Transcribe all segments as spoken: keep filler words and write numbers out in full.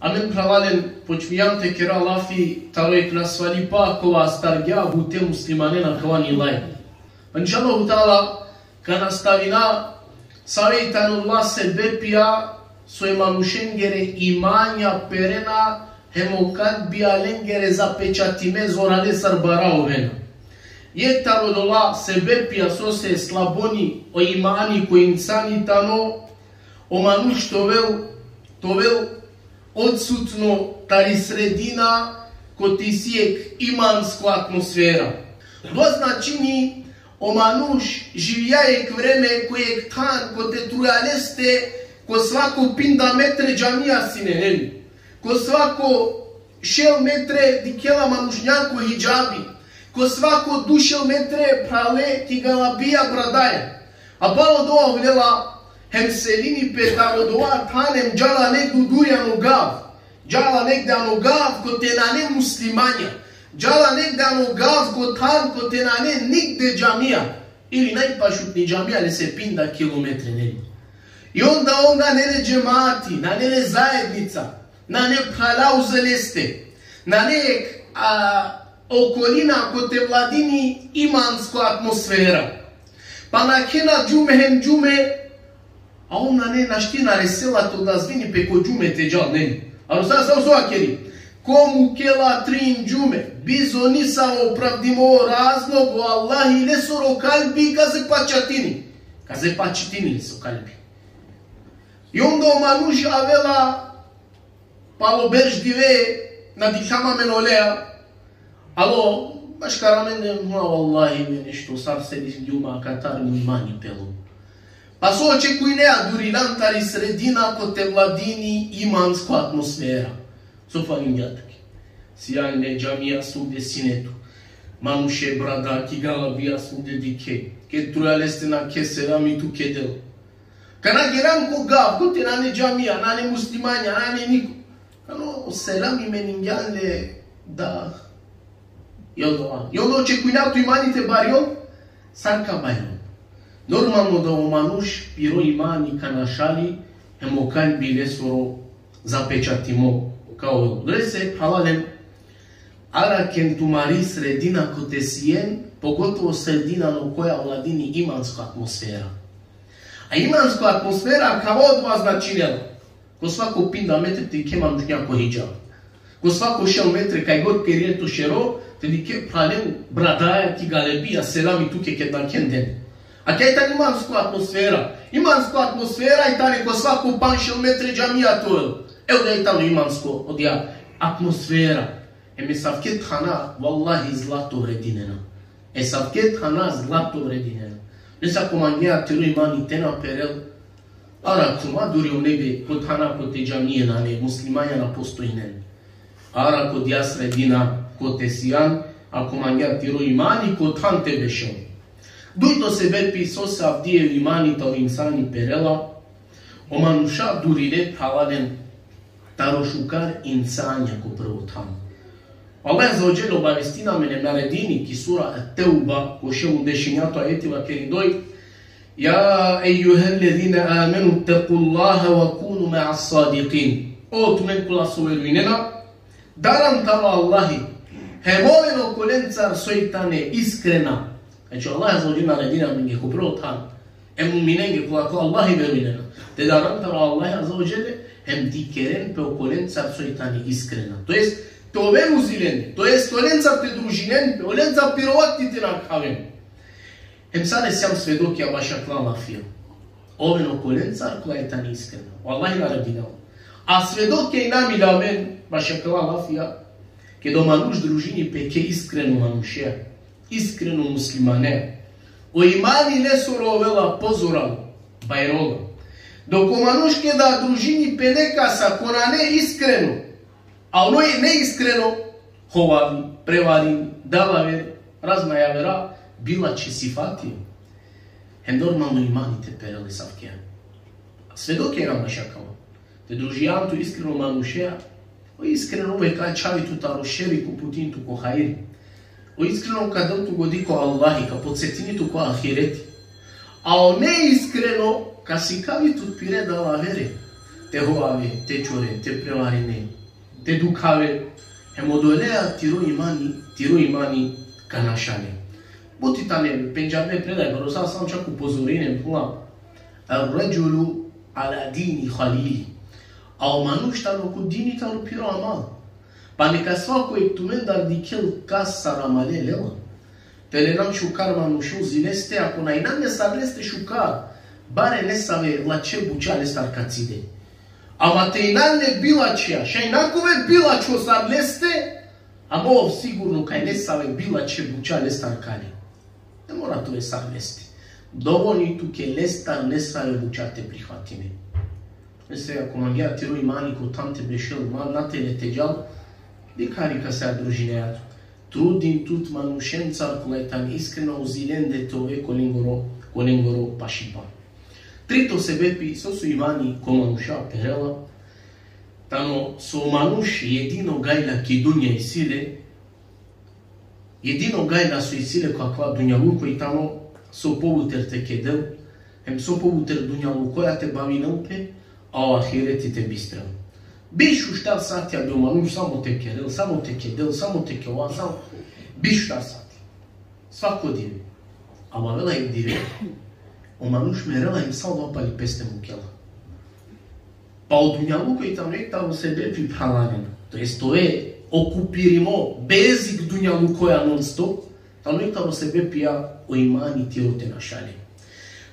Amen, phralalen, počmijam te kera lafi taro jekh nasvalipa kova astargja bute muslimanen akava nilaj. Inšallahu ta'ala, ka nastavina save i tane ola sebepija so e manušengere imanja perena hem o kalbija lengere zapečatime zorale sar bara ovena. Jekh taro odola sebepija sose slaboni o imani ko insani tano, o manuš te ovel, te ovel odsutno tari sredina kote isi jekh imansko atmosfera. Dova značini, o manuš živja jekh vreme ko jekh than kote trujal leste ko svako pinda metre džamija sine, neli? Ko svako šel metre dikhela manušnja ko hidžabi. Ko svako dušel metre prale ki galabija bradaja. A palo dova olela hem selini pe taro dova than hem džala negde duri ano gav. Džala negde ano gav kote nane muslimanja. Džala negde ano gav ko than kote nane nigde džamija. Ili najpašutni džamija lese pinda kilometre, neli? I onda, onda nane le džemati, nane le zajednica, nane phrala uzo leste, nane jekh, a, okolina kote vladini imansko atmosfera. Pa nakhena džume hem džume, a ov nane, našti na resela te odazvini pe ko džume te džal, neli? A o sa, sa, so vakeri? Ko mukela trin džume, bizo nisavo opravdimo razlog, o Allahi lesoro kalbi ka zapečatini. Ka zapečatini leso kalbi. I onda o manuš avela palo berš dive, na dikhljam amen oleja. Alo, maškar amende, ma vallahi, me nešto sar se džuma katar, mo imani pelo. Pa so očekujnea, durilan tari sredina kote vladini imansko atmosfera. So falingja tuke? Sijan le džamija, svugde sine tu. Manuše brada ki galabija, svugde dikhe. Ked trujal leste, nakhe selami tuke del. Kana gelan ko gav kote nane džamija, nane muslimanja, nane niko. Ano selami meningjan le da. I onda, i onda očekujnea to imani te barjol, sar ka barjol? Normalno da o manuš piro imani ka našali, hem o kalbi lesoro zapečatimo ka ovel. Odolese, phralalen, arakhen tumari sredina kote sijen, pogotovo sredina ano koja vladini imansko atmosfera. A imansko atmosfera kava odova značinela. Ko svako pinda metre te dikhe manušnja ko hidžab. Ko svako šel metre kaj god kerine to šero, te dikhe phralen bradaja ki galebija, selami tuke ked nakhen den. A kaj tani imansko atmosfera? Imansko atmosfera i tani ko svako panšel metre džamija te ovel. Evo da i tano imansko odija atmosfera. Em esavke thana, vallahi, zlato vredinena. Esavke thana zlato vredinena. Nesa, ko mangea tiro imani te na perel, ara kuma duri onebe ko thana kote džamije nane, muslimanja na postojinen. Ara ko odija sredina kote sijan, ako mangea tiro imani ko than te bešel. Dujto sebepi sose avdive imani taro insani perela, o manuša durile, phralalen, taro šukar insanja ko prvo than. Allah Azze ve Dželle obavestini amen, naredini ki sura At-Tauba, ko šel u dešenjato ajeti, vakerindoj: يا أيها الذين آمنوا اتقوا الله وكونوا مع الصادقين. O tumen kola so verujnena, daran taro Allahi, hem oven okolencar soj tane iskrena. Znači, Allah Azze ve Dželle naredini amenge ko prvo than e mu'minenge, kola ko Allahi verujnena, te daran taro Allahi Azze ve Dželle, hem te ikeren pe okolencar soj tane iskrena. To jest, te oven uzi lende, to jest, olencar te družinen pe, olencar piro vakti te nakhaven. Hem sar sijam svedokija bašo akala lafija. Oven okolencar kola tane iskrena. O Allahi naredinela. A svedokija inam i amen bašo akala lafija, ked o manuš družini pe ko iskreno manuše, iskreno muslimane, o imani lesoro ovela pozoralo, bajrola. Dok o manuš keda družini pe nekasa ko nane iskreno, a ono je neiskreno, hovavi, prevari, dalaver, razna javera, bilačhe sifati. Hem normalno imani te perel esavke. Svedokija inam bašo akava. Te družijan tu iskreno manušea, o iskreno uvek ka ačhavi tu taro šeri, ka uputini tu ko hajri. O iskreno ka del tu godi ko Allahi, ka podsetini tu ko ahireti. A o neiskreno ka sikavi tu pire dalavere. te hovave, te čore, te prevarine, te dukhave, hem odolea tiro imani, tiro imani ka našale. Buti tane pendžarde predaje, pa Resul sam čak upozorinen, phenela: "Ar-redžulu ala dini halili." A o manuš tano ko dini taro piro amal. Pa neka svako ek tumendar dikhel kas sar amale lela. Te lenan šukar manušo zi leste, ako na inan le sar leste šukar, bare nesave lačhe buča lestar ka cide. Ama te inan le bilačhija, šaj na ka ove bilačho sar leste, ama ov sigurno kaj nesave bilačhe buča lestar ka le. Ne mora te ove sar leste. Dovoljno i tuke lestar nesave buča te prihvatine. Mesela, ako mangea tiro imani ko than te bešel, ma na te le te džal, dikh hari kase adružinea tut. Trudin tut manušencar kola tane iskrena, o zi lende te ove ko lengoro, ko lengoro pašiba. Trito sebepi so, so imani ko manuša perela, tano so manuš jedino gajla ki dunja isi le, jedino gajla so isi le ko akava dunjaluko i tano so pobuter te kedel, hem so pobuter dunjalukoja te bavinel pe, a o ahireti te bistrel. Biš u štar satija bi o manuš samo te kerel, samo te kedel, samo te kova, samo biš u štar sati. Svako dive. Ama avela ek dive, o manuš merela hem sa odova pali peste mukela. Pa o dunjaluko i tano ek taro sebepi, phralalen. To jest, to e okupirimo, bezig dunjalukoja non stop, tano ek taro sebepija o imani tiro te našale.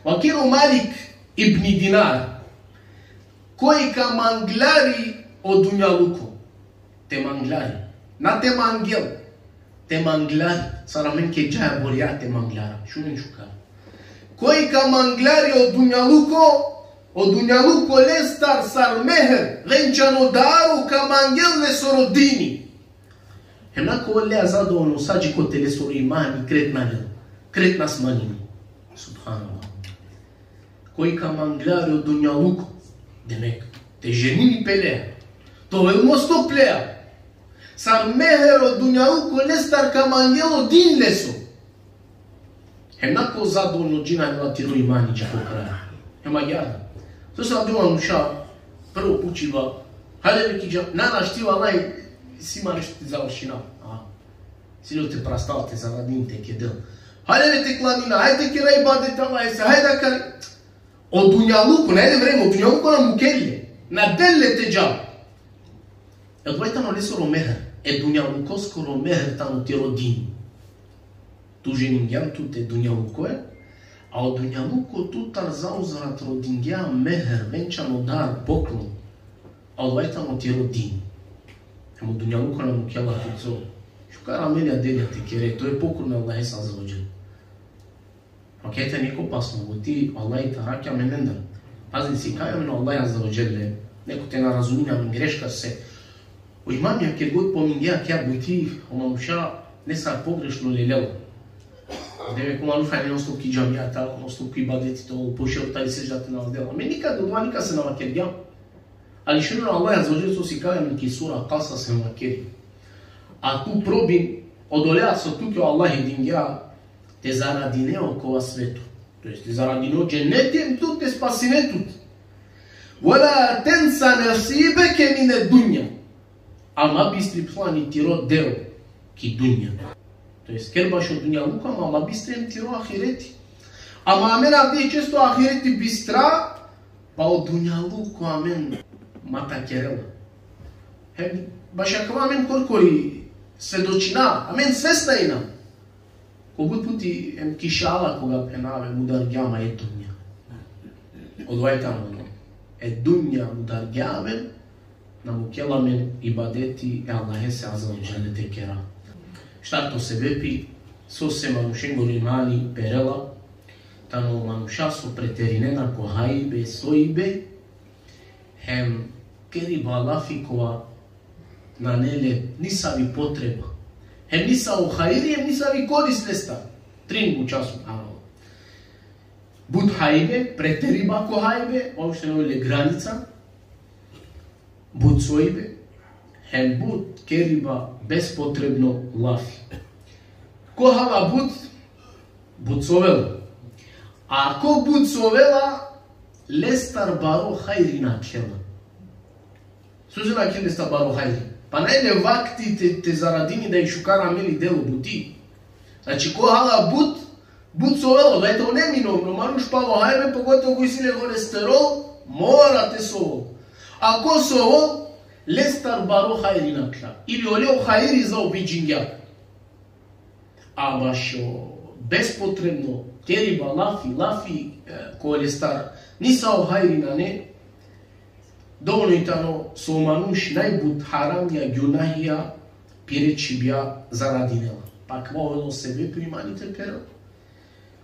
Vakeri o Malik ibn Dinar: Koj ka manglari o dunjaluko, te manglari, na te mangel, te manglari, sar amen ke džaja borja te manglara. Šunen šukar. Koj ka manglari o dunjaluko, o dunjaluko lestar sar mehr, venčano daro, ka mangel lesoro dini. Hem na ka ovel lea zadovoljno sa džikote lesoro imani kret na lel, kret na smanjini. Subhanallah. Koj ka manglari o dunjaluko, demek, te ženini pe lea, te ovel mo stop lea. Sar mehr o dunjaluko lestar ka mangel o din leso. Hem na ka ovel zadovoljno džina lela tiro imani dži ko kraj. Hem agjaar da. So sa dova manuša, prvo pučiba: Hajde le ki dža-, na našti, vallahi, si ma nešto te završina. A, si le te prastal, te zaradin, te kedel. Hajde le te klanina, hajde te kera ibadet Allahese, hajde akari. O dunjaluko, na e vreme, o dunjaluko na mukela le, na del le te džal. E odova tano lesoro mehr, e dunjalukoskoro mehr tano tiro din. Tu ženingjan tut e dunjalukoja, a o dunjaluko tutar zauzvrat rodingja mehr, venčano dar, poklon. A odova tano tiro din. Hem o dunjaluko na mukela tuco. Šukar amelja, delja te kere, te ove pokorno Allahese azze ve dželle. Okej, te niko pasno buti, Allah te arakhel amendar. Pazi, sikavi amen o Allah azze ve dželle. Neko te na razumini amen greškar se. O imamja ked god pomingja akaja buti, o manuša nesar pogrešno lelel. Demek, o manuš hajde non stop ki džamijata, non stop ki ibadeti, te ol pošel tari sedžda te na del. Amen nikad, odova nikase na vakergjam. Ali šunen o Allah azze ve dželle so sikavi amen ki sura Kasas hem vakeri: A tu probin odolea so tuke o Allah dingja te zaradine okova sveto. To jest, te zaradine o dženeti hem tut te spasine tut. Ve la tensa nesibeke mine dunja. A ma bistri, phenela, ni tiro deo ki dunja. To jest, ker bašo dunjaluko, ama ma bistri hem tiro ahireti. Ama amen avdive često ahireti bistra, pa o dunjaluko amen matakerela. Hem bašo akava amen korkori svedočina, amen svesna inam. Ko but puti hem ki šala koga phenava, mudargja ma e dunja. Odova tano. E dunja mudargja amen, na mukela amen ibadeti e Allahese azze ve dželle te kera. Štarto sebepi, sose manušengoro imani perela, tano manuša so preterinena ko hajbe, sojbe, hem keriba lafi kova nane le nisavi potreba. Hem nisavo hajri, hem nisavi koris lestar. Trin buča, subhanallah. But hajbe, preteriba ko hajbe, uopšte nane le granica. But sojbe, hem but keriba bespotrebno lafi. Ko hala but, but sovela. A ko but sovela, lestar baro hajri nakhela. Suzina kende sta baro hajri. Pa nane vakti te, te zaradini da i šukar ameli delo buti. Znači, ko hala but, but sovelo, da je to neminovno, manuš palo hajri, pogotovo ko isi le holesterol, mora te sovol. Ako sovol, lestar baro hajri nakhlja. Ili ole o hajri zaobiđingja. A bašo bespotrebno teriba lafi, lafi, e, kolestar, nisavo hajri nane, dovoljno i tano so manuš najbut haramija, gjunahija, pire čhibja zaradinela. Pa kava ovela sebepi imani te perel.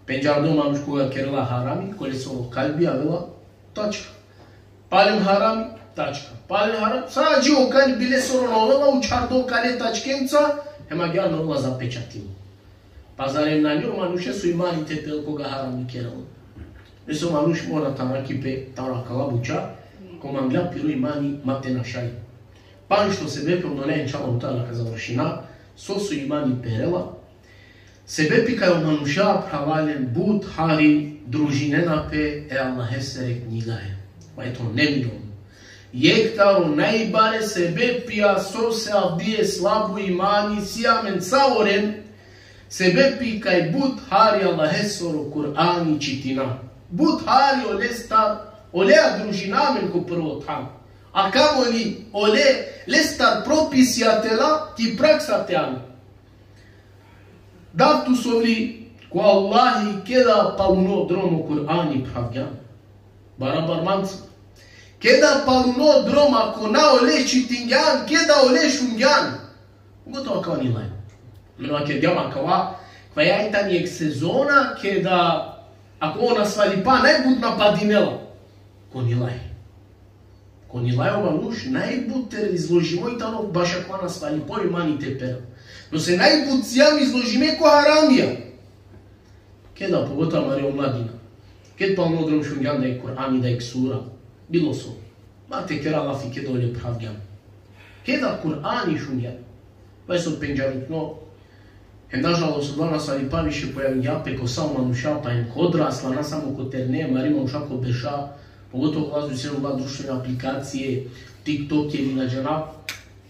Pendžardo manuš koga kerela harami, kolesoro kalbi avela tačka. Palem harami, tačka. Palem harami, sa dži o kalbi lesoro na ovela učhardo kale tačkenca, hem agjaar na ovela zapečatimo. Pa zarem nane o manuše so imani te perel koga harami kerela? Meso manuš mora te arakhi pe taro akala buča, ko mangla piro imani ma te našaj. Pandžto sebepi, onda inšallah teala ka završina, so so imani perela, sebepi kaj o manuša, phralalen, but hari družinena pe e Allahesere knjigaja. Pa eto, neminovno. Jekh taro najbare sebepija sose avdive slabo imani si amen savoren, sebepi kaj but hari Allahesoro Kur'ani čitina. But hari olestar, olea družina amen ko prvo than. A kamoli ole lestar propisija te la ki praksa te ana. Dav tu sovli, ko Allahi, keda paluno dromo Kur'ani phravgjan. Barabar manca. Keda paluno droma ko na ole čitingjan, keda ole šungjan. Gotovo, akava ni laj. Amen vakergjam akava, kava i tani jekh sezona keda akava nasvalipa najbut napadinela. Ko ni laj. Ko ni laj o manuš najbut teri izložimo i tano bašo akava nasvalipa imani te perel. No se najbut sijam izložime ko haramija. Keda, pogotovo amari omladina. Ked paluno drom šungjan da jekh Kur'ani, da jekh sura, bilo so. Ma te kera lafi keda ole phravgjan. Keda Kur'ani šungjan. Vaj so pendžarutno, hem nažalost, odova nasvalipa više pojavingja pe ko sa o manuša, pa hem ko odrasla, na samo ko terne, amari manuša ko berša, pogotovo ko ulazu isi ola društvene aplikacije, TikTok ili na džanav,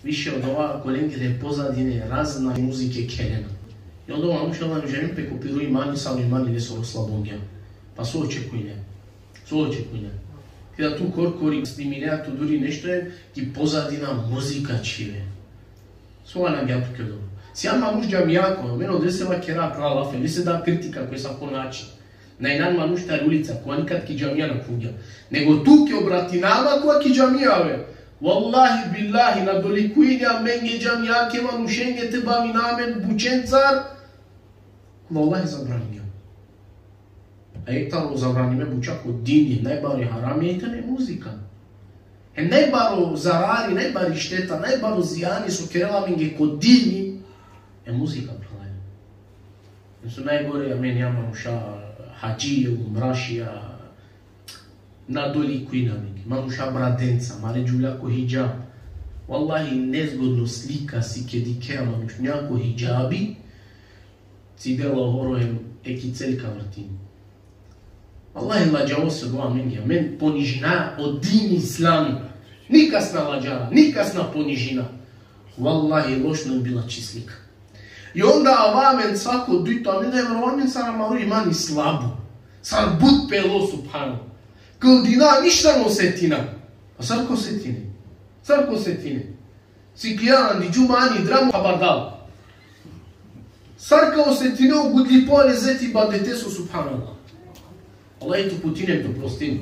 više odova kolengere pozadine razna muzike khelena. I onda o manuš, Allah, ne džanel pe ko piro imani, sar o imani lesoro slabongja. Pa so očekujne? So očekujne? Keda tu korkori snimine, a tu duri nešto, e, ki pozadina muzika čhive. So anagja tuke odova? Sijam manuš džamijako, amen odolese vakera akala lafi, lese da kritika ko asavko način. Na inan manuš tari ulica, kova nikad ki džamija na khuvgja. Nego tuke obratinava kova ki džamija ave. Vallahi billahi, na dolikujnja amenge džamijake manušenge te bavina amen bučencar. Vallahi, zabraningja. A jekh taro zabranime buča ko dini, najbari harami i tane muzika. Hem najbaro zarari, najbari šteta, najbaro zijani so kerela amenge ko dini, e muzika, phralalen. Hem so najgore, amen sijam manuša hadžije, umrašija, na dolikujna amenge. Manuša bradenca, amare džuvlja ko hidžab. Vallahi, nezgodno slika si ked dikhea manušnjak ko hidžabi, cidela o horo hem e ki cel ka vrtini. Vallahi, ladžavo si odova amenge. Amen ponižina o din islami. Nikas na ladžara, nikas na ponižina. Vallahi, lošno bi lačhi slika. I onda ava amen svako dujto, amen da verujnava amen sar amaro imani slabo. Sar but pelo, subhanallah. Kldina, ništa na osetina. A sar ka osetine? Sar ka osetine? Sikljan, andi džuma, ani dramo, habardal. Sar ka osetine o gudlipo, lezeti ibadeteso, subhanallah. Allah te uputini, te prostini.